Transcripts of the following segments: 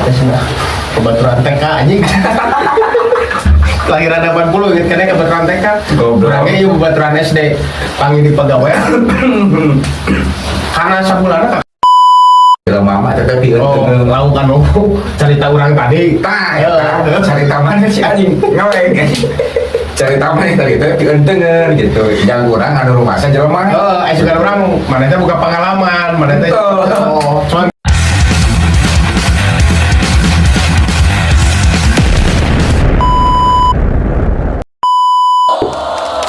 Teh cenah babaturan TK anjing. Kelahiran 80 gitu kan babaturan TK. Goblok. Urang ge ieu babaturan SD panggil di pegawai. Karena sabulanna ka Jelema mah tetep oh, dieunteuh. lau kan cerita urang tadi. Tah, eta carita mana sih anjing? Ngeleng. Carita mana tadi teh dieunteuh gitu. Yang urang anu rumasa jelema. Heeh, aya sugan urang mana teh buka pengalaman, mana teh. Betul. Oh, cuman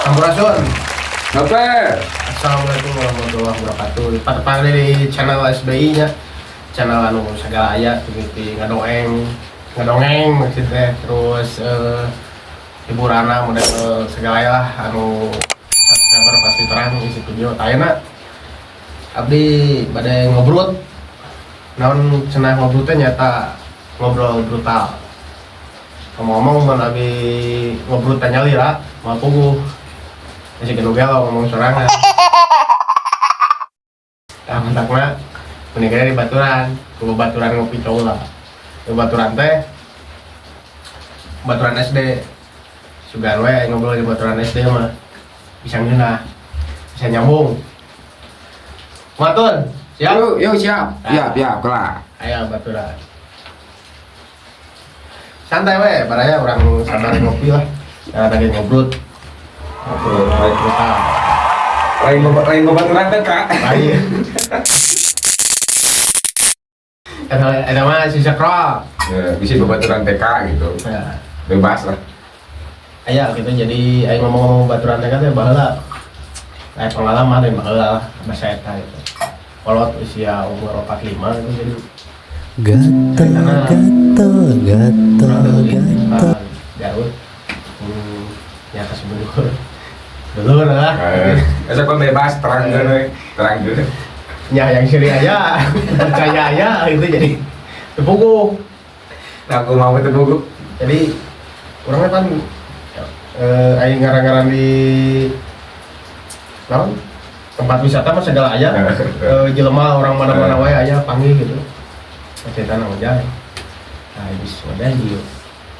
Sampurasun. Oke. Assalamualaikum warahmatullahi wabarakatuh. Patepang di channel SBI nya. Channel anu segala aya mimpi ngadongeng, ngadongeng maksudnya terus hiburanna model segala aya lah anu subscriber pasti terang isi video. Ayeuna abdi bade ngobrol. Naon cenah ngobrol teh nyata ngobrol brutal. Ngomong-ngomong mun abdi ngobrol teh nyalira, moal puguh. Masih kena gelo ngomong sorangan. Tah matakna menikahnya di baturan, ku baturan ngopi cola. Ku baturan teh baturan SD. Sugan we ngobrol di baturan SD mah. Bisa ngeunah. Bisa nyambung. Matun, siap? Yuk, yuk siap. Siap, siap, kelar. Ayo baturan. Santai we, baraya urang sabar ngopi lah. Jangan lagi ngobrol. Ngobrol brutal. Lain babaturan TK. Lain. Eta eta mah si scroll. Ya, bisa babaturan TK gitu. Ya. Bebas lah. Aya gitu jadi aing ngomong-ngomong baturan TK teh baheula. Aya pengalaman dan baheula lah bahasa eta gitu. Kolot usia umur 45 gitu jadi Gatel, gatel, gatel, urang teh gatel. Garut. Ya kasebut dulur lah. Asa kok bebas terang we, terang geun. Ya yang sini aja, percaya aja gitu jadi tepuku. Nah, aku mau teu buku. Jadi orangnya kan aing ngaran-ngaran di naon tempat wisata mah segala aya jelema orang mana-mana wae aya panggil gitu. Cerita nang ngojay. Nah, geus ngojay di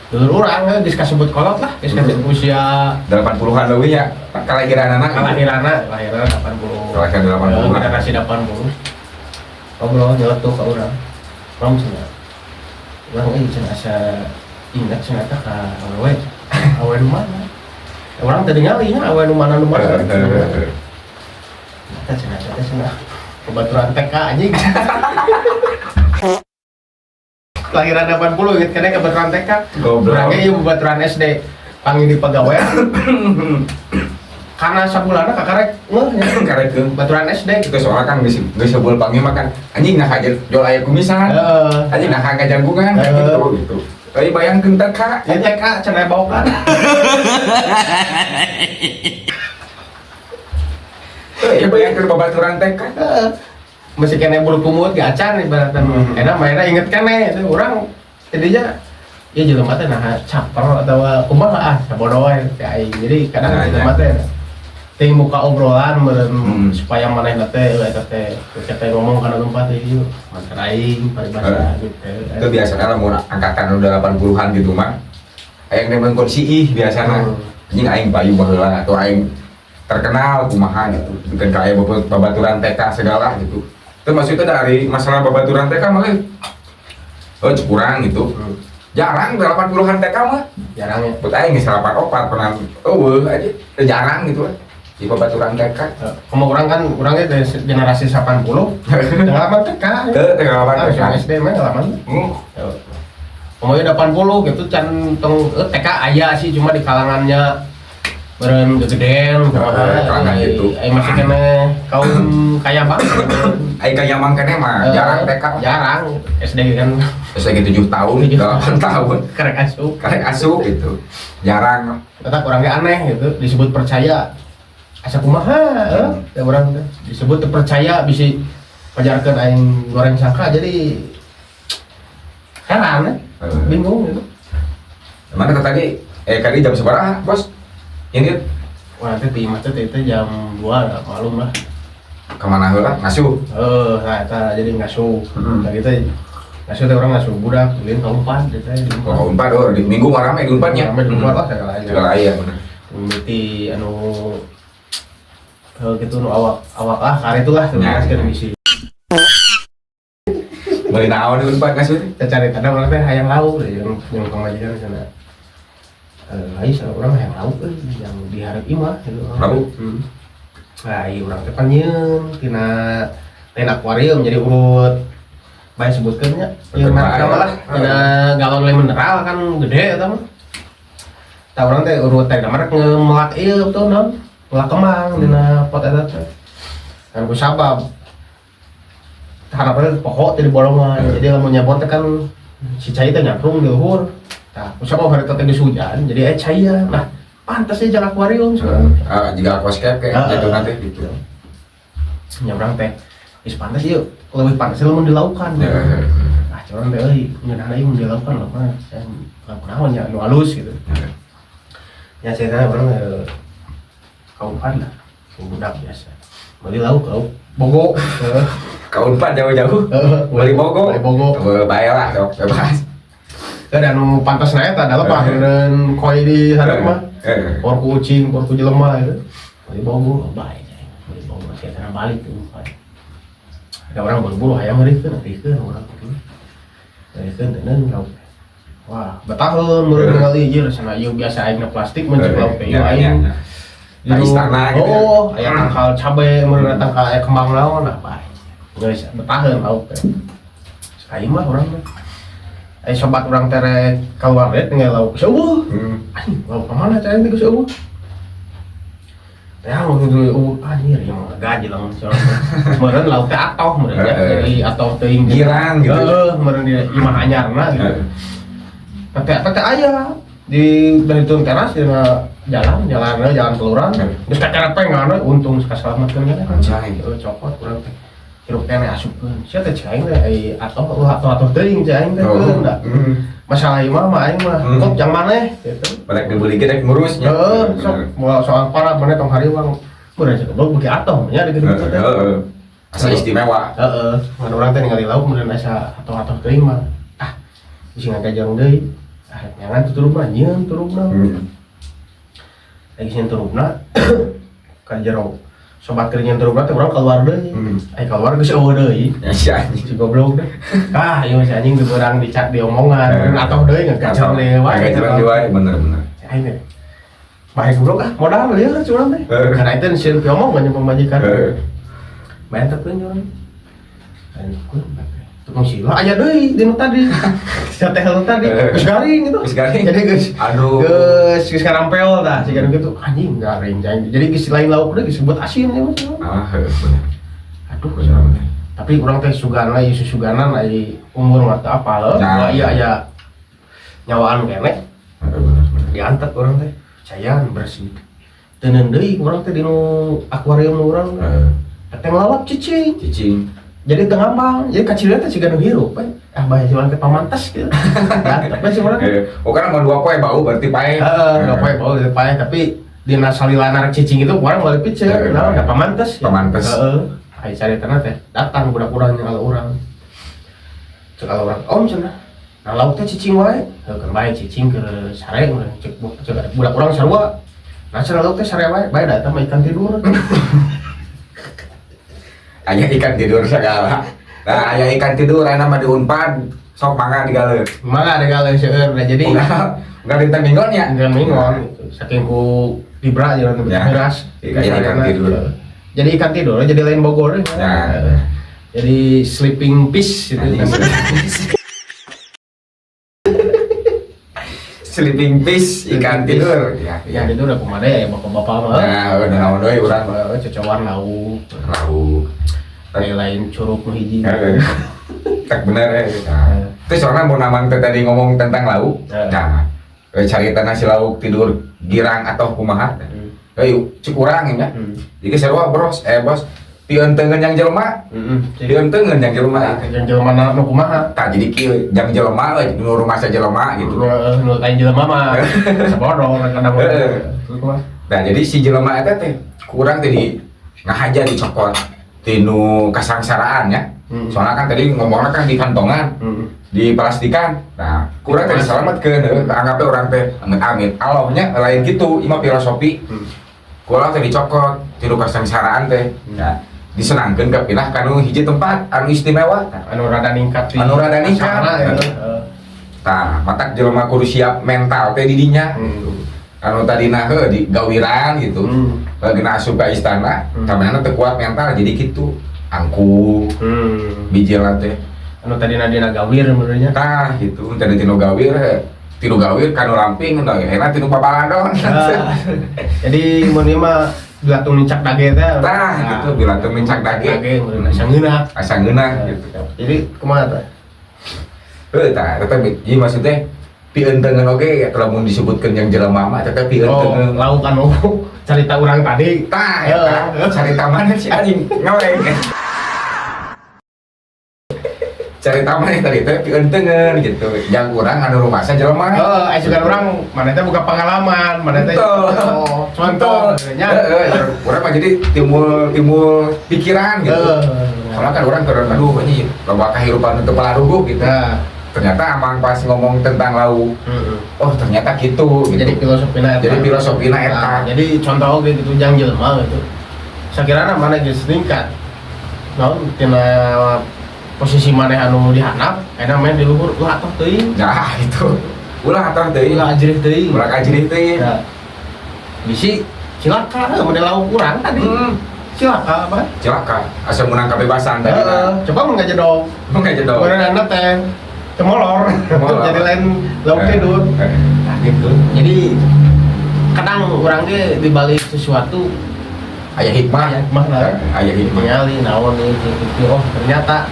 dulur urang geus kasebut kolot lah, geus kasebut usia 80-an leuwih ya. Kalahiranana kelahiranna, lahiran 80. Kelahiran 80-an. Generasi 80. Ngobrol nyeletuk ka urang. Urang cenah. Urang euy cenah asa ingat cenah teh ka awewe. Awewe nu mana? Urang teu ningali nya awewe nu mana nu mana. Eta cenah teh cenah babaturan TK anjing. Kelahiran 80 gitu kan babaturan TK. Goblok. Urang ge ieu babaturan SD panggil di pegawai. Karena sabulanna kakarek ngeuh nya. Karekeun. Baturan SD Itu soalnya kan geus geus seubeuh panggil makan anjing nah aja jual aya kumisan. Heeh. Anjing nah ngajagungan Heeh. gitu gitu. Tapi bayangkeun TK. Ya TK cenah baokan. Ya bayangkeun babaturan TK. Heeh. Masih kena bulu kumut ge acan ibaratnya. Enak mainnya inget keneh itu urang jadinya ya jelema teh nah caper atau kumaha ah sabodo wae teh aing. Jadi kadang Nah, jelema teh ting muka obrolan meureun supaya manehna teh euy eta teh teh ngomong kana tempat ieu mantan aing paribasa gitu. Itu biasanya lamun angkatan udah 80-an gitu mah. Aya yang demen si ih biasana. Anjing aing payu baheula atau aing terkenal kumaha gitu. Bukan kayak babaturan TK segala gitu. Itu maksudnya dari masalah babaturan TK mah oh kurang gitu. Jarang 80-an TK mah. Jarang ya. Buat aing geus 84 pernah eueuh aja jarang gitu lah. Di babaturan TK. Kamu orang kan orangnya dari generasi 80, pengalaman TK. Teu pengalaman TK. SD mah pengalaman. Ngomongnya 80 gitu can tong TK aya sih cuma di kalangannya beren gegedean Kalangan gitu. Aing masih kena kaum kaya banget. Aing kaya mang keneh mah jarang TK. Jarang SD kan Terus lagi 7 tahun, 8 tahun. Karek asup. Karek asup gitu. Jarang. Tetap orangnya aneh gitu disebut percaya asa kumaha ya orang teh disebut teu percaya bisi pajarkeun aing goreng sangka jadi heran bingung gitu. Mana tadi tadi jam sabaraha, Bos? Ini wah nanti di imah teh itu jam 2 lah, malum lah. Kemana heula? Ngasuh. Nah eta jadi ngasuh. Nah gitu Ngasuh teh urang ngasuh budak ulin ka Unpad teh di Unpad. Oh, Unpad, oh, di Minggu mah rame di Unpadnya. Rame di Unpad lah segala aya. Segala aya bener. Mimiti anu gitu nu awak awak ah kare itu lah Ya, sebenarnya ya. bisi. Meuli naon di Unpad ngasuh teh? Cari tadi urang teh hayang lauk deh, yang pamajikan sana. Eh, ayo salah urang hayang lauk euy yang diharap imah gitu. Lauk? Hmm. Nah, iya urang teh pan nyieun tina lain akuarium jadi urut bae sebutkeun nya. Ieu Betul, merek bae. nama lah tina galon lain mineral kan gede eta mah. Tah urang teh urut teh merek ngemelak ieu tuh naon? Melak kembang dina pot eta teh. Kan ku sabab harapannya pokok jadi bolongan, jadi lamun nyabon teh kan si cai teh nyangkrung di luhur. Tah ku sabab hari teh geus hujan jadi aya caian. Nah, pantes sih jangan akuarium sekarang. Ah, jika aquascape kayak Heeh. gitu nanti gitu. Nyabrang teh geus pantes ieu, leuwih pantes lamun dilaukan. Ya. Ah, curang teh euy, ngeunah ieu mun dilaukan lauk lauk naon nya anu halus gitu. Ya ceritanya urang ka Unpad lah, budak biasa. Beli lauk, lauk bogo. Heeh. Ka Unpad jauh-jauh. Heeh, Beli bogo. Beli bogo. Beli bae lah, sok bebas. Dan anu pantasna eta adalah pahuneun koi di hareup mah. Heeh. Por kucing, por ku jelema gitu. Beli bogo, bae. Beli bogo, saya tanah balik tuh. Ada orang buru-buru hayang ngeurikeun, ngeurikeun urang gitu. Ngeurikeun teuneun lauk. Wah, betaheun meureun ningali ieu sana ieu biasa aing na plastik mun cek lauk teh ieu Ya, aing. ya, ya. Nah, istana gitu ya. Oh, aya tangkal cabe meureun tangkal aya kembang naon nah bae. Geus betaheun lauk teh. Aing mah urang mah. Aya sobat urang teh rek keluar rek tinggal lauk geus eueuh. Anjing, lauk ka mana cai teh geus eueuh. Teh anu gitu eueuh anjir ieu mah gaji lamun soalnya. Meureun lauk teh atoh meureun ya. Heeh. Jadi atoh teuing Girang gitu. Heeh, meureun di imah anyarna gitu. Teh teh aya di dari turun teras di jalan jalan jalan keluaran geus kacarepeng ngana untung kasalamatkeun kan. Anjay. Heuh, copot urang teh hirup keneh asupkeun sia teh cai aing teh ai atoh atuh atuh teuing cai aing teh keun da masalah ieu mah aing mah kok jang maneh gitu. Balik dibeli ge rek ngurusnya. Heeh, sok moal soal parah maneh tong hariwang mun aja goblok beuki atoh nya di gitu teh. Heeh. Asa istimewa. Heeh, mun urang teh ningali lauk mun asa atoh-atoh teuing mah ah bisi ngagajang deui. Ah nyangan turupna nyieun turupna. Lagi sieun turupna ka jero sobat keur nyieun turupna teh urang keluar deui. Ai keluar geus eueuh deui. Ya si anjing. Si goblok deh. Ah, ieu si anjing teu beurang dicak diomongan. Atoh deui ngagajang deui wae. Ngagajang deui wae bener-bener. Si aing teh. Bae goblok ah, modal lieur curang teh. Karena itu sieun piomongan jeung pamajikan. Bae tepkeun urang. Aing tepkeun tukang sila aya deui di nu tadi. Si teh nu tadi geus garing gitu. Geus garing. Jadi geus Aduh. geus geus karampel tah siga nu kitu anjing garing cai. Jadi geus lain lauk deui disebut asin ya Mas. Ah, heeh bener. Aduh, Bener bener. tapi urang teh sugana ieu susuganan ai umur mah teu apal. Nah. Wah iya aya nyawaan keneh Heeh bener bener. diantet urang teh cayan bersih. Teuneun deui urang teh di nu akuarium nu urang. Heeh. Teh ngelawak cicing. Cicing. Jadi teu ngambang, jadi kacilnya teh siga nu hirup we. Ah bae si urang teh pamantes gitu. Diantep we si urang. Oh kan mau dua poe bau berarti pae. Heeh, dua poe bau dari pae tapi dina salilana cicing itu urang balik piceun, nah da pamantes. Pamantes. Heeh. Ai caritana teh datang budak urang nyala urang. Cek ala urang, "Om cenah. Nah lauk teh cicing wae." Heuh keun bae cicing keur sare urang cek cek budak urang sarua. Nah cenah lauk teh sare wae, bae da eta mah ikan tidur. Aya ikan tidur segala. Nah, aya ikan tidur aya mah di Unpad sok mangga digaleuh. Mangga digaleuh seueur nah jadi Enggak dinten minggon ya? Dinten minggon gitu. Saking ku dibra jalan Ya. miras. Ikan tidur. Jadi ikan tidur jadi lain Bogor ya. Ya. Jadi sleeping fish gitu. Sleeping fish ikan tidur. Ya, Ikan tidur udah kumaha ya bapak-bapak mah. Nah, udah naon deui urang. Cocowan lauk. Lauk. Lain curug nu hiji. Tak bener ya. Nah. Terus soalnya mau namang teh tadi ngomong tentang lauk. Nah, cari tanah si lauk tidur girang atau kumaha. Cik urang ya. Jadi sarua bros, bos pieunteugeun yang jelema. Pieunteugeun yang jelema. Yang jelema nu kumaha? Tah jadi kieu jang jelema euy nu rumah jelema gitu. Nu lain jelema mah sabodo kadang. Nah, jadi si jelema eta teh kurang teh di ngahaja dicokot tinu kasangsaraan ya. Soalnya kan tadi ngomongnya kan di kantongan, di plastikan. Nah, kurang tadi selamatkeun heuh, anggapnya urang teh amit-amit. Allahnya lain gitu, ieu mah filosofi. Ku Allah teh dicokot tilu kasangsaraan teh. Nah, disenangkeun ke pindah kanu hiji tempat anu istimewa. Tah, Anu rada ningkat di anu rada ningkat. Sana, ya. Tah, matak jelema kudu siap mental teh di dinya. Anu tadina heuh di gawiran gitu. Lagi asup ka istana, kamana teu kuat mental jadi gitu. Angkuh, bijil teh. Anu tadina dina gawir menurutnya. Tah gitu, tadi tinu gawir, tinu gawir kanu lamping, nah, enak tinu babaladon. Ah, jadi mun ieu mah bilatung nincak dage teh. Tah gitu, bilatung nincak dage. Dage mun asa ngeunah. Asa ngeunah gitu. Jadi kumaha teh? Heuh tah, eta teh ieu maksudnya pieunteuneun oge lamun disebutkeun yang jelema mah eta teh Oh, pieunteuneun. lauk anu carita urang tadi. Tah eta carita mana sih anjing ngeleng. Carita mana tadi teh pieunteuneun gitu. Yang urang anu rumasa jelema. Heeh, aya sugan urang mana teh buka pengalaman, mana teh Betul. oh, contoh nya. Heeh, urang mah jadi timbul timbul pikiran gitu. Soalnya kan orang keur aduh ini loba kahirupan untuk palaruguh gitu. Nah, Ternyata amang pas ngomong tentang lau, oh ternyata gitu gitu. Jadi filosofina eta. Jadi filosofina eta. Nah, jadi contoh oge gitu jang jelema gitu. Sakirana mana geus ningkat. Naon tina posisi maneh anu dihandap, enak main di luhur ulah atoh teuing. Nah, itu. Ulah atoh teuing. Ulah ajrih teuing. Ulah ajrih teuing. Nah, bisi cilaka model lauk urang tadi. Cilaka apa? Cilaka. Asa menang kebebasan tadi. Heeh, coba mun ngajedog. Mun ngajedog. Mun teh temolor. Temolor. Jadi lain lauk tidur. Nah, gitu. Jadi kadang urang ge dibalik sesuatu Aya hikmah. Aya hikmah lah. Aya hikmah. Ningali naon ieu gitu. Oh, ternyata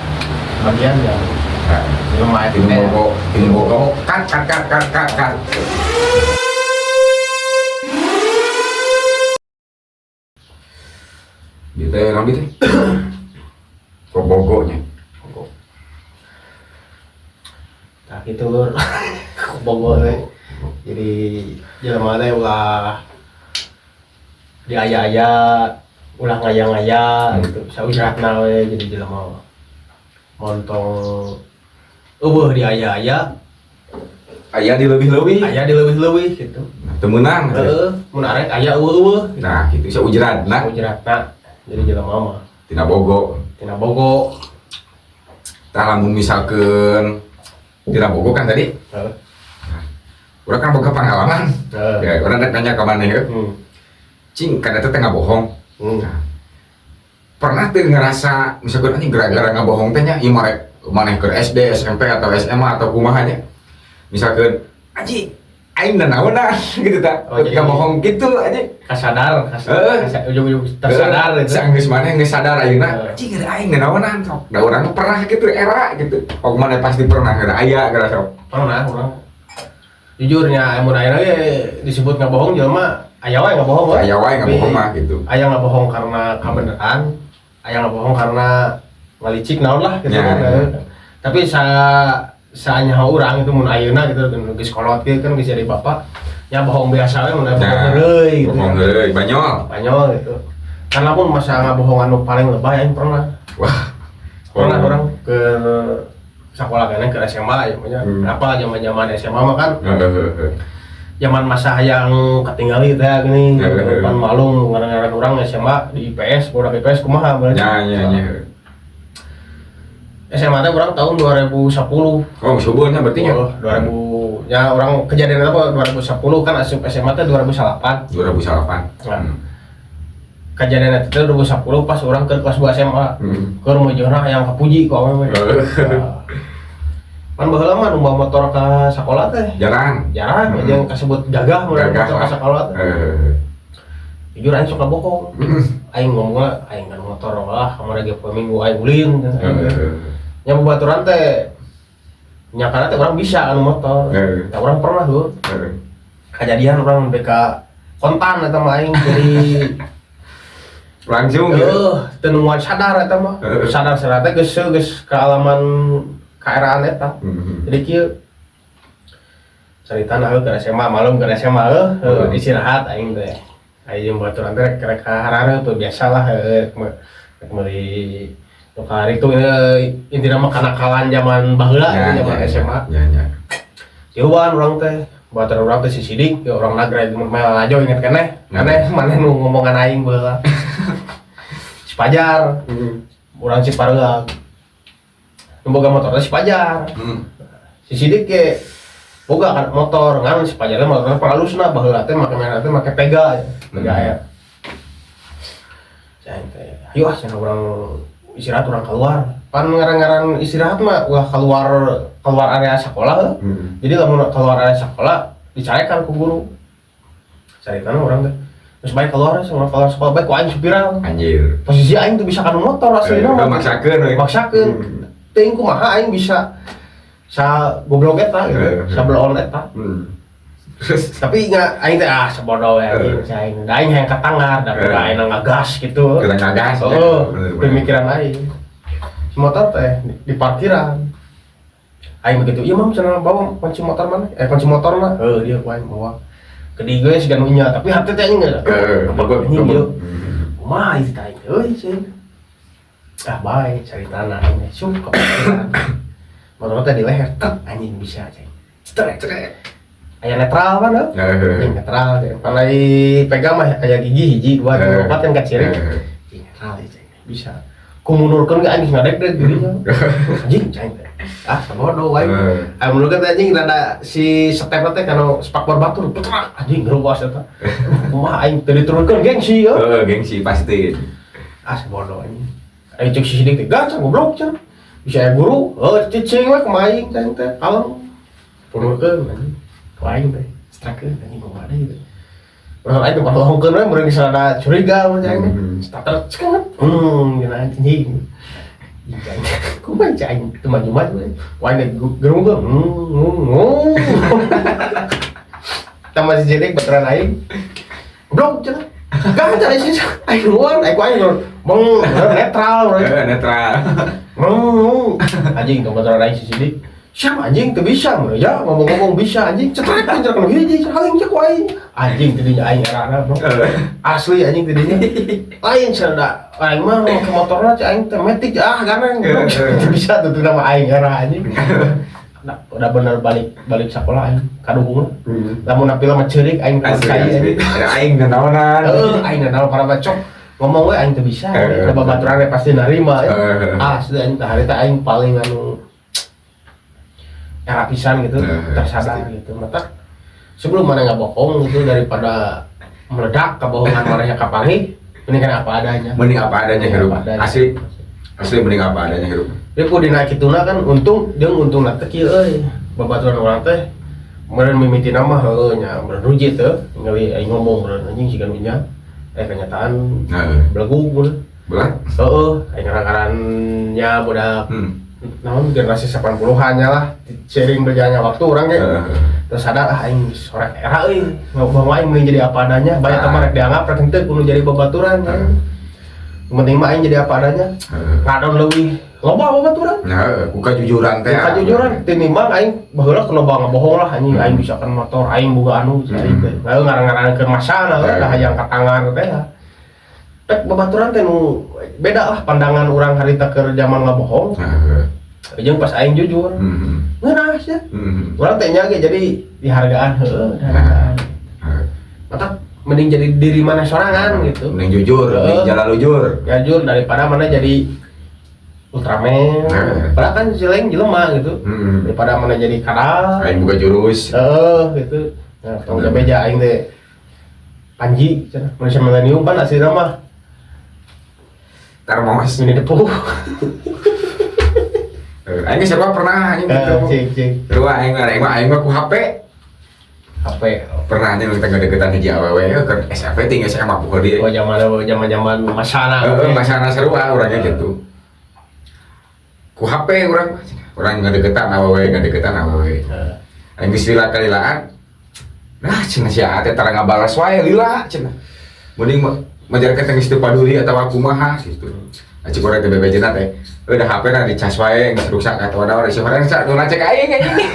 bagian yang Nah, jelema eta tinu teh. bogo, tinu bogo. Kat kat kat kat kat kat. Gitu ya, naon gitu? Kok bogonya? Bogo. Nah, gitu lur. Bogo teh. Jadi jelema teh ulah diaya-aya, ulah ngaya-ngaya gitu. Saujratna we jadi jelema. Montong eueuh diaya-aya, Aya di leuwih-leuwih. aya di leuwih-leuwih gitu. Teu meunang. Heeh, mun arek aya eueuh-eueuh. Nah, gitu saujratna. Saujratna jadi jelema mah. Tina bogo. Tina bogo. Tah lamun misalkeun tina bogo kan tadi. Heeh. Urang kan boga pengalaman. Heeh. Ya, urang rek nanya ka maneh heuh. Cing, kan eta teh ngabohong. Nah, pernah tuh ngerasa misalkan anjing gara-gara ngabohong teh nya ieu mah rek maneh keur SD, SMP atau SMA atau kumaha nya. Misalkan anjing aing nanaonan gitu ta. Oh, jadi Ngabohong gitu anjing. Kasadar, Heeh. kasadar, ujung-ujung tersadar gitu. Sanggeus maneh geus sadar ayeuna, Heeh. anjing ada aing nanaonan sok. Da urang mah pernah gitu era gitu. Oh maneh pasti pernah gara aya gara sok. Pernah urang. Jujurnya mun ayeuna ge disebut ngabohong jelema aya wae ngabohong we. Aya wae ngabohong mah gitu. Aya ngabohong karena kabeneran, aya ngabohong karena ngalicik naon lah gitu Ya, kan. ya. Tapi saanya urang itu mun ayeuna gitu geus kolot ge kan geus jadi bapak nya bohong biasa we mun aya bohong Nah, heureuy gitu. Bohong heureuy, banyol. Banyol gitu. Karena pun masa ngabohong anu paling lebay aing pernah. Wah. Pernah orang ke sekolah kene ke SMA ya punya. Apa zaman-zaman SMA mah kan Heeh. zaman masa yang ketinggali teh gini. Heeh. Pan malung ngaran-ngaran urang SMA di IPS, budak IPS kumaha berarti. Ya ya ya. SMA teh urang tahun 2010. Oh, subuhnya berarti nya. Oh, 2000 ya orang kejadian apa 2010 kan asup SMA teh 2008. 2008. Nah. Kejadian itu teh 2010 pas orang ke kelas 2 SMA. Keur mojona yang kapuji ku awewe. Nah. Pan baheula mah nu bawa motor ka sakola teh. Jarang. Jarang aja kasebut gagah mun Gagah motor ka lah. sakola teh. Jujur aing suka bohong. Aing ngomongna aing kan motor lah kamari ge poe Minggu aing ulin. Nya babaturan teh nyakana teh urang bisa anu motor. Tah urang pernah tuh. Kejadian urang BK kontan eta mah aing jadi Langsung gitu. Teu nungguan sadar eta mah. Sadar-sadar teh geus geus kaalaman kaeraan eta. Jadi kieu carita nah ke SMA malum ke SMA heuh istirahat aing teh. Aing jeung baturan teh rek ka harareup tuh biasalah heuh rek meuli Nu kamari itu intina mah kenakalan zaman baheula, zaman SMA. Ya ya. Tiluan urang teh, baturan urang teh si Sidik, ya urang Nagreg mel aja inget keneh. Maneh maneh nu ngomongan aing baheula. Si Pajar, urang si Pareag. Nu boga motor teh si Pajar. Si Sidik ge boga kan motor, ngan si Pajar teh motorna pangalusna baheula teh make merek teh make Pega, ya. Pega R. Cai teh, ayo ah cenah urang istirahat urang keluar. Pan ngaran-ngaran istirahat mah ulah keluar keluar area sekolah heuh. Jadi lamun keluar area sekolah dicarekan ku guru. Carikan urang teh. Terus baik keluar, semua keluar sekolah baik ku aing supiran. Anjir. Posisi aing tuh bisa kana motor asli Udah maksakeun we. Maksakeun. Teuing kumaha aing bisa sa goblok eta gitu, sabelon eta. Terus Tapi nggak aing teh ah sebodoh ya anjing si aing. Da aing hayang katangar, da aing ngagas gitu. Kita ngagas, ya. Oh, Bener, bener. Pemikiran aing. Si motor teh di parkiran. Aing begitu, iya mam cenah bawa kunci motor mana? Eh, kunci motor mah. Heuh, dia ku aing bawa. Kedi geus siga nu nya, tapi hati teh aing geus. Kebek, Anjing kebek. ieu. Kumaha ieu teh aing euy sih. Ah bae caritana aing teh sup ke parkiran. Motor teh di leher, tek anjing bisa ceng. Cetrek. Cetrek. Aya netral kan heuh? Anjing netral teh. Panai pegang mah aya gigi hiji, dua, tiga, empat kan kaciri. Anjing netral ya ceng. Bisa. Ku mundurkeun ge anjing ngadeg-deg geuning. Anjing ceng teh. Ah sabodo wae. Ayo mundurkeun teh anjing rada si step teh kana spakbor batur. Petrak anjing ngeruas eta. Kumaha aing teu diturunkeun gengsi ya. Heeh, gengsi pasti. Ah sabodo anjing. Aing cek si Sidik teh gancang goblok cenah. Bisa aya guru, heuh cicing we kumaha aing ceng teh kalem. Mundurkeun anjing. Ku aing teh strakeun anjing kumaha deui gitu. Urang aing teh palongkeun we meureun geus rada curiga mun ceng teh. Starter ceket. Gina anjing. Anjing. Kumaha cek aing teu maju-maju we. Ku aing teh gerungkeun. Tambah si Sidik baturan aing. Goblok cenah. Gancang sih aing luar, aing ku aing beng netral we. Heeh, netral. Anjing tuh baturan aing si Sidik. Siapa anjing teu bisa mah ya ngomong-ngomong bisa anjing cetrek cetrek nu hiji haling cek ku aing. Anjing tidinya aing erana bro. Asli anjing tidinya. Lain cenah aing mah make motorna cek aing teh matic ah gareng bro. Teu bisa tuh nama aing era anjing. Nah, udah bener balik balik sekolah aing kaduhung. Lamun napila mah ceurik aing Asli, percaya asli. anjing. Ada aing nanaonan. Heeh, aing nanaon para bacok ngomong we aing teu bisa. Da babaturan we pasti narima. Asli aing teh harita aing paling anu era pisan gitu, tersadar gitu. Mata sebelum mana nggak bohong gitu daripada meledak kebohongan manehnya kapanggih, mending kan apa adanya. Mending apa adanya hirup. Apa adanya. Asli. Asli mending apa adanya hirup. Jadi ku dina kituna kan untung jeung untungna teh kieu euy. Babaturan urang teh meureun mimitina mah heueuh nya meureun rujit teh ningali aing ngomong meureun anjing siga nu nya. Eh kenyataan belegug meureun. Belah? Heeh, aing ngaran-ngarannya budak naon generasi 80-an nya lah seiring berjalannya waktu urang ge tersadar ah aing sore era euy ngomong aing mending jadi apa adanya banyak teman rek dianggap rek henteu kudu jadi babaturan kan. Yang penting mah aing jadi apa adanya ngadon leuwih loba babaturan. Nah, ku kajujuran teh. Ku kajujuran tinimbang aing baheula loba ngabohong lah anjing aing bisa kan motor aing boga anu aing teh ngarang-ngarankeun masana lah hayang katangar teh lah. Pek babaturan teh nu beda lah pandangan urang harita keur zaman ngabohong. Jeung pas aing jujur. Ngeunah sia. Urang teh nya ge jadi dihargaan heueuh, dihargaan. Mata mending jadi diri mana sorangan gitu. Mending jujur, mending jalan jujur. Jujur daripada mana jadi Ultraman. Padahal kan si lain jelema gitu. Daripada mana jadi kadal. Aing buka jurus. Heeh gitu. Nah, tong beja aing teh Panji cenah manusia milenium kan aslinya mah. Termos. Mini depuh. Aing siapa pernah anjing gitu. Cik cik. Terus aing aing mah aing mah ku HP. HP. Pernah anjing kita ngedeketan hiji awewe ke SMP tinggal SMA pukul dia. Oh zaman zaman masana. Heeh, masana seru ah orangnya gitu. Ku HP urang urang ngedeketan awewe, ngedeketan awewe. Aing geus lila kalilaan. Nah, cenah si Ate tara ngabalas wae lila cenah. Mending majarkeun teh geus teu paduli atawa kumaha gitu. Acik urang teh bebejena teh. Udah HP na dicas wae geus ruksak atawa naon si urang sak nu ngacek aing anjing.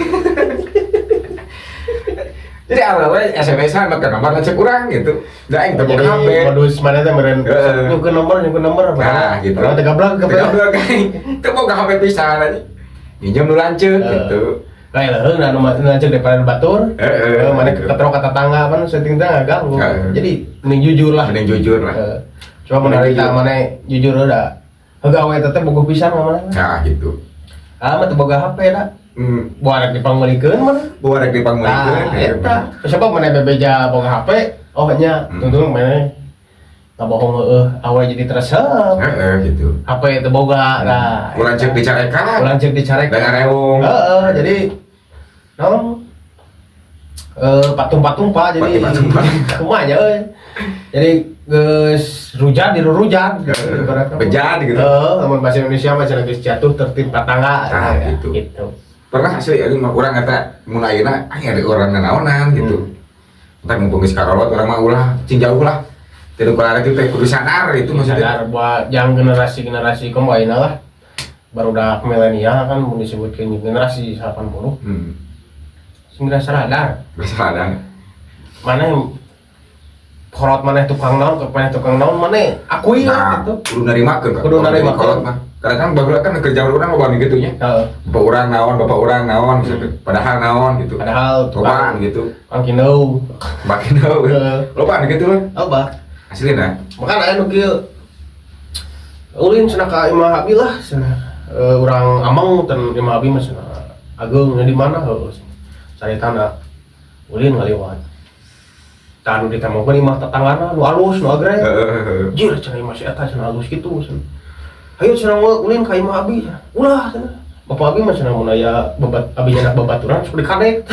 Jadi awalnya SMS-an make nomor ngecek urang gitu. Da aing teu boga Jadi HP. Modus mana teh meureun Heeh. nyungkeun nomor apa? Nah, gitu. Orang teh gablak gablak. Gablak aing. Teu boga HP pisan anjing. Minjem nu lanceuk gitu. Lain leuheung nah nu lanceuk daripada batur. Heeh. Mana ketrok ka tetangga apa setting teh ngaganggu. Heeh. Jadi mending jujur lah. Mending jujur lah. Heeh. Coba menarik Mending jujur. mana jujur udah. Heug awe teh bogoh pisan ka mana. Nah, gitu. Ah mah teu boga HP da. Buat rek dipangmeulikeun mana. Buat rek dipangmeulikeun. Nah, eta. Sebab mana bebeja boga HP, oh nya tungtung mana ngabohong heueuh awe jadi teresep. Heeh, gitu. HP teu boga nah. Ku lanceuk dicarekan. Ku lanceuk dicarekan. Da ngarewong. Heeh, jadi naon patung-patung pak jadi Patung-patung. Kumaha nya euy. Jadi geus rujan di rujan gitu ibaratnya. Bejat gitu. Heeh, lamun bahasa Indonesia mah cenah geus jatuh tertimpa tangga. Nah, Ya, gitu. Gitu. Pernah asli aing mah urang eta mun ayeuna aing ada urang nanaonan gitu. Entar mumpung geus karolot urang mah ulah cing jauh lah. Teu kulara itu teh kudu sadar gitu maksudnya. Sadar buat yang generasi-generasi komo ayeuna lah. Barudak milenial kan mun disebutkeun generasi 80. Sing geus sadar. Geus sadar. Mana yang kolot maneh tukang naon, ke maneh tukang naon maneh akui lah Nah, gitu. kudu narimakeun kan. Kudu narimakeun. Kolot mah. Karena kan baheula kan kerja urang loba gitu nya. Heeh. Bapak urang naon misalkan. Padahal naon gitu. Padahal Lobaan gitu. tukang kineu. Makin tahu. Heeh. Lobaan gitu lah. Loba. Aslina. Makan aya nu kieu. Ulin cenah ka imah abi lah cenah. Urang ameng ten imah abi mah cenah. Ageung di mana heueuh. Caritana ulin ngaliwat. Tah nu ditemukeun imah tetanggana nu alus nu agreng. Heeh. Jir cenah imah si eta cenah alus kitu cenah. Hayu cenah ulin ka imah abi cenah. Ulah cenah. Bapak abi mah cenah mun aya babat abi nyenak babaturan sok dikadek.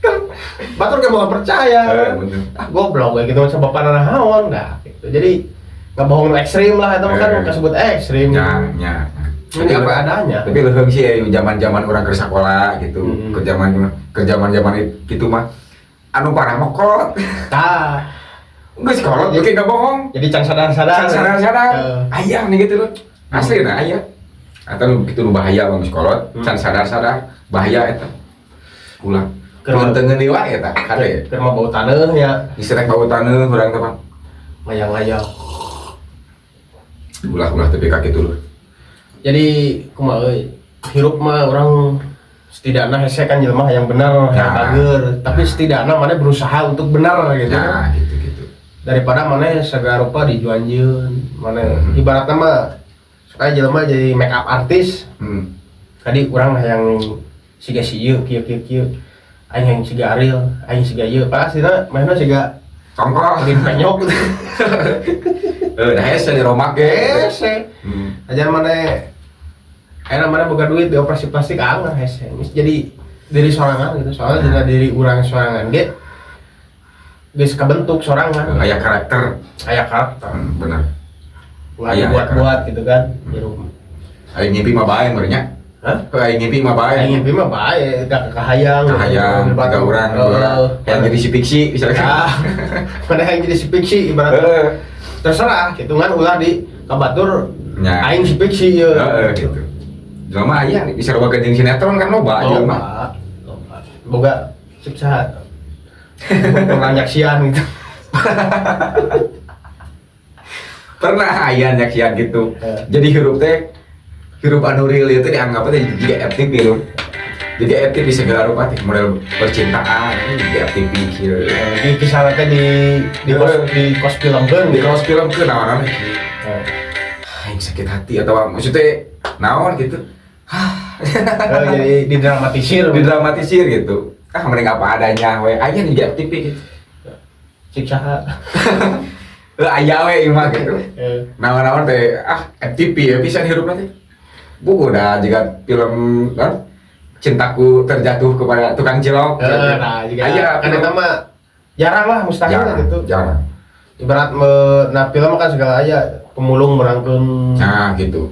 Kan batur ge moal percaya. Bener. Ah goblok kayak gitu masa bapak nanaon dah gitu. Jadi nggak bohong ekstrim lah itu mah kan kasebut ekstrim. Ya, ya. Ini apa adanya. Tapi leuheung sih ya zaman-zaman urang keur sakola gitu. Ke zaman-zaman gitu mah anu parah mah kolot. Tah. Geus kolot ge nggak bohong. Jadi can sadar-sadar. Can sadar-sadar. Heeh. Aya nih gitu loh. Asli nah aya. Atau nu kitu nu bahaya mah geus kolot, can sadar-sadar bahaya eta. Ulah. Kelontengeun deui wae eta kade. Keur mah bau taneuh nya. Diserek bau taneuh urang teh mah. Layang-layang. Ulah-ulah teu ka kitu lho. Jadi kumaha euy? Hirup mah orang setidaknya hese kan jelema yang benar, yang Nah. bager, tapi setidaknya mana berusaha untuk benar gitu. Nah, gitu-gitu. Daripada mana segala rupa dijuanjeun, mana ibaratnya mah suka jelema jadi make up artis. Tadi urang yang siga si ieu kieu kieu kieu. Aing yang siga Ariel, aing siga ieu. Padahal aslinya manehna siga Tongkol. Lin penyok. Dah hese di romak ge. Hese. Ajar mana enak mana boga duit di operasi plastik anger hese. Jadi diri sorangan gitu. Soalnya dina diri urang sorangan ge geus kabentuk sorangan. Aya karakter. Aya karakter. Bener. Ulah Aya dibuat-buat gitu kan di rumah. Aing ngimpi mah bae meureun nya. Hah? Aing ngimpi mah bae. Aing ngimpi mah bae, gak kahayang. Kahayang, tiga orang, dua orang. Yang jadi si fiksi misalkan. Ah, mana yang jadi si fiksi ibaratnya. Terserah gitu kan ulah di kabatur Nya. aing si fiksi ye. Heeh gitu. Jelema aya disaruakeun jeung sinetron kan loba jelema. Loba. Boga siksa. Pernah nyaksian gitu. Pernah aya nyaksian gitu. Jadi hirup teh hirup anu real itu dianggapnya teh jiga FTV lho. Jadi FTV segala rupa teh model percintaan jiga FTV kieu. Di kisah teh di kos filmkeun Di kos filmkeun naon-naon kieu. Aing sakit hati atau maksudnya naon gitu. Jadi didramatisir. Didramatisir gitu. Ah mending apa adanya we. Aya di FTV gitu. Siksa. Aya we ieu mah gitu. Naon-naon teh ah FTV ya pisan hirup teh. Buku dah jika film kan cintaku terjatuh kepada tukang cilok. Nah, jika aya kan eta mah jarang lah mustahil jarang, gitu. Jarang. Ibarat nah film kan segala aja pemulung merangkul. Nah, gitu.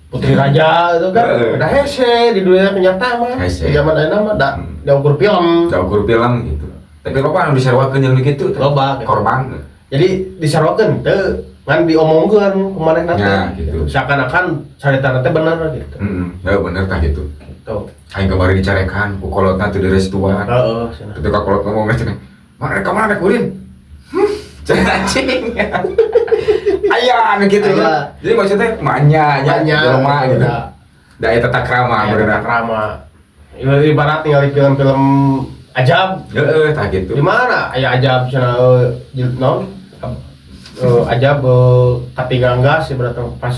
Putri Raja itu kan udah hese di dunia kenyataan mah. Hese. Di zaman ayeuna mah da ukur film. Da ukur film gitu. Tapi loba anu disaruakeun jeung kitu. Loba gitu. Korban. Jadi disaruakeun teu Ngan diomongkeun ku manehna teh. Ya, gitu. Seakan-akan caritana teh bener gitu. Heeh, ya bener tah gitu. Gitu. Aing kemarin dicarekan ku kolotna teu direstuan. Heeh, cenah. Ketika kolot ngomong cenah, "Mana rek ka mana rek ulin?" Cenah anjing. Aya anu gitu. Aya. Jadi maksudnya manya nya Manya, jelema gitu. Da. Da eta tata krama Aya bener. tata krama. Ibarat tinggal film-film ajab. Heeh, tah gitu. Di mana aya ajab cenah naon? Ajab katinggang gas ibaratnya pas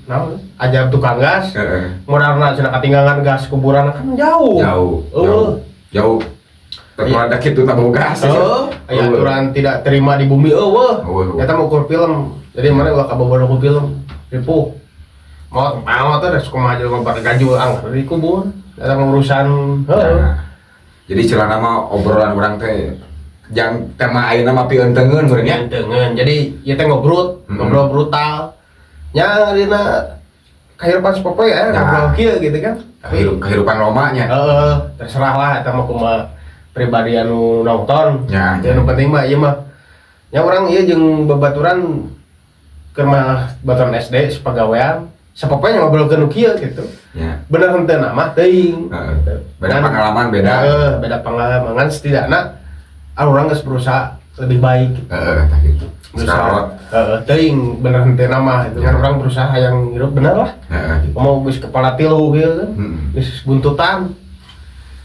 naon? Ajab tukang gas. Modalna cenah katinggangan gas kuburan kan jauh. Jauh. Eueuh. Jauh. Jauh. Terus ada kitu tak bau gas. Heeh, aya aturan tidak terima di bumi eueuh. Eueuh. Eta mah ukur film. Jadi mana ulah kabobodo ku film. Ripuh. Mau mau teh rek kumaha jelema gajul angker di kubur. Eta mah urusan heuh. Nah, jadi celana mah obrolan orang teh jang tema ayeuna mah pieunteugeun meureun nya. Pieunteugeun. Jadi ieu teh ngobrol, ngobrol brutal. Nya dina kehidupan sapopoe ya, Nah. ngobrol kieu gitu kan. Tapi Kehidupan loma nya. heeh, terserah lah eta mah kumaha pribadi anu nonton. Ya, Ya, nu penting mah ieu mah. Nya urang ieu jeung babaturan keur mah baturan SD sepagawean, sapopoe ngobrolkeun nu kieu gitu. Ya. Bener henteu mah teuing. Heeh. Gitu. Beda pengalaman beda. Heeh, beda pengalaman ngan setidakna ah, urang geus berusaha lebih baik gitu. Heeh, tah gitu. Berusaha. Sekarang Heeh, teuing bener henteu mah itu kan Ya. urang berusaha yang hidup bener lah. Heeh, gitu. Mau geus kepala tilu gitu kan. Geus buntutan.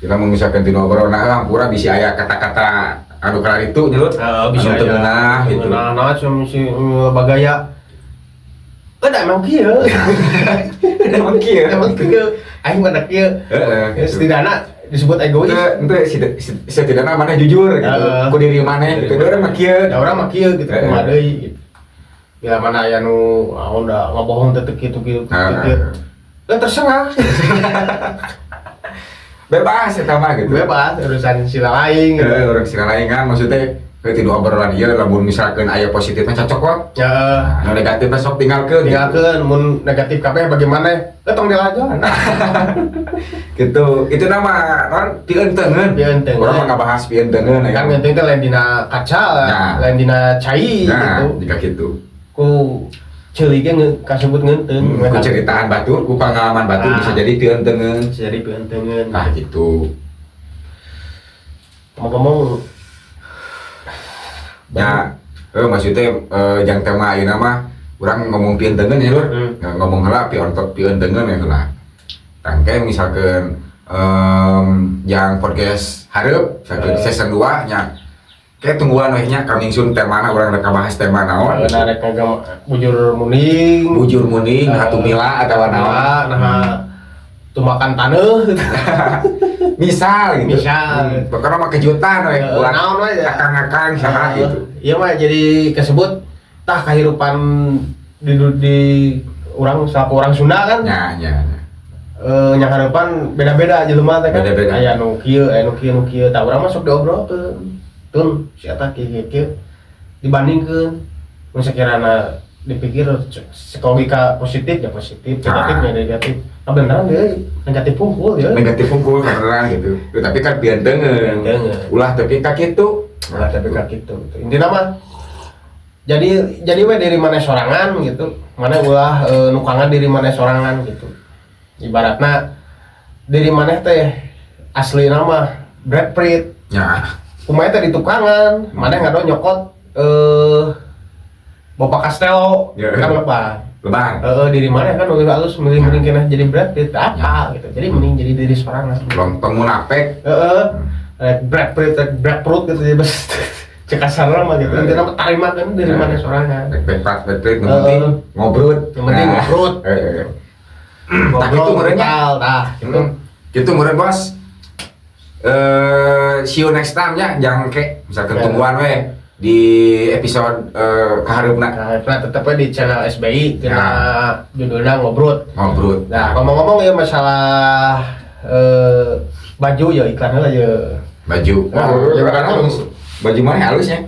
Kita mau misalkan tinu obrolan nah hampura bisi aya kata-kata anu kararitu nya Lut. Heeh, bisa Anu teu ngeunah gitu. Nah, nah, cuma si bagaya. Eh, da emang kieu. Emang kieu. Emang kieu. Aing mah da kieu. Heeh. Ya, setidaknya disebut egois. Ente setidaknya mana jujur gitu. Heeh. Ku diri maneh gitu. Urang mah kieu. Da urang mah kieu gitu Heeh. kumaha deui gitu. Bila mana aya nu ah udah ngabohong teh teu kitu kitu kitu. Ya terserah. Bebas eta mah gitu. Bebas urusan sila lain gitu. Heeh, urang sila lain kan maksudnya heuh tinu obrolan ieu lamun misalkan aya positifnya cocok kok. Ya, Nah, nu negatifnya sok tinggalkeun. Gitu. tinggalkeun mun negatif kabeh bagaimana? Eh tong dilajon. Gitu. Itu nama non pieunteugeun. Pieunteugeun. Urang mah ngabahas pieunteugeun ya. Kan ngeunteung teh lain dina kaca, Nah. lain dina cai Nah, gitu. jika gitu. Ku ceuli ge kasebut ngeunteung. Ku ceritaan batur, ku pengalaman batur Ah. bisa jadi pieunteugeun. Bisa jadi pieunteugeun. Nah, gitu. Ngomong-ngomong Ya, maksudnya jang tema ayeuna mah urang ngomong pieunteugeun ya, Lur. Hmm. Ngomong heula pieunteugeun ya heula. Tangke misalkan yang podcast hareup misalkan season 2 nya. Kayak tungguan weh nya coming soon temana urang rek bahas tema naon. Nah, rek ngagam bujur muning. Bujur muning, hatumila atawa naon. Nah, tumakan taneuh gitu. Misal gitu. Misal. Pokoknya mah kejutan we, ulah Naon we ya. akang-akang sama gitu. Iya mah jadi kesebut tah kehidupan di urang selaku orang Sunda kan. Nya nya. nya. Yang harapan beda-beda jelema teh kan. Beda-beda. Aya nu kieu, aya nu kieu, nu kieu. Tah urang mah sok diobrolkeun. Tun, si eta kieu kieu kieu dibandingkeun. Mun sakirana dipikir logika positif ya positif, negatif ya negatif. Nah, beneran deh, negatif pungkul ya. Negatif pungkul beneran gitu. Tapi kan pieunteugeun. Pieunteugeun. Ulah tapi ka kitu. Ulah tapi ka kitu gitu. Intina mah jadi we diri mana sorangan gitu. Mana ulah nukangan diri mana sorangan gitu. Ibaratna diri maneh teh asli nama Brad Pitt. Ya. Kumaha teh di tukangan, maneh ngado nyokot Bapak Castello Ya. kan lebar. Lebar. Heeh, diri maneh kan udah halus mending mending kena jadi Brad Pitt apa gitu. Jadi mending jadi diri sorangan. Lontong munafik. Heeh. Brad Pitt, Brad Pitt gitu jadi bes. Cek kasar mah gitu. Intinya mah tarima kan diri Ya. maneh sorangan. Brad Pitt, Brad Pitt, yang penting ngobrol. Yang penting Nah. ngobrol. Heeh. Ngobrol, Tah gitu meureun nya. brutal, tah gitu. Gitu meureun bos. See you next time nya, jangan ke misalkan Ya. tungguan we di episode kahareupna. Nah, tetepnya di channel SBI tina Ya. judulnya ngobrol. Ngobrol. Nah, ngomong-ngomong ya masalah baju ya iklannya lah ya. Baju. Nah, Oh, ya ya kan. halus. Baju mana halus ya?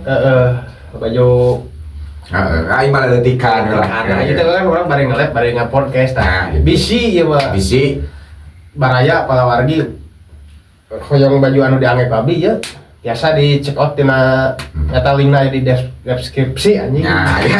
Baju Heeh, aing mah leutikan lah. karena itu kan orang bareng nge-lab, bareng nge-podcast Nah, tah. gitu. Bisi ya mah. Bisi Baraya palawargi hoyong baju anu diangge ku abdi ya. Biasa di check out tina eta linkna di deskripsi, anjing. Nah, ya.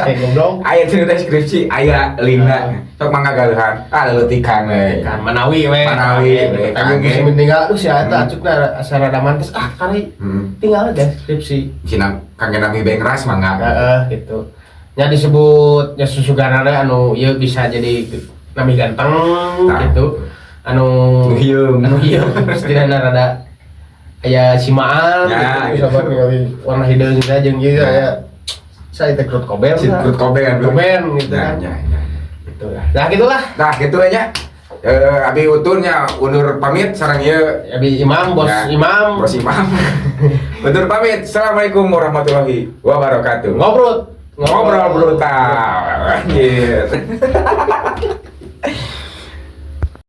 Kayak goblok. Aya di deskripsi, aya linkna. Sok mangga galuhan. Ah, leuletikan we. Kan manawi we. Manawi, we, Kangge kangge. geus meninggal, aduh, si eta acukna asa rada mantes ah, kari tinggal deskripsi. Sina kangge nami bengras mangga. Heeh, gitu. Nya disebut nya susuganana anu ieu bisa jadi nami ganteng Nah. gitu. Anu Nu hieung. Anu hieung setidaknya rada aya simaan Ya, gitu. gitu. Bisa ningali warna hideung teh jeung ieu Ya. aya saya teh Kurt Cobain Si lah. Kurt Cobain. Cobain gitu Ya, kan. ya. Gitu lah. Nah, gitulah. Nah, gitu aja. Eh, abi uturnya undur pamit sareng ieu. Abi Imam, Bos Ya, Imam. Bos Imam. Undur pamit. Assalamualaikum warahmatullahi wabarakatuh. Ngobrol. Ngobrol brutal. Anjir.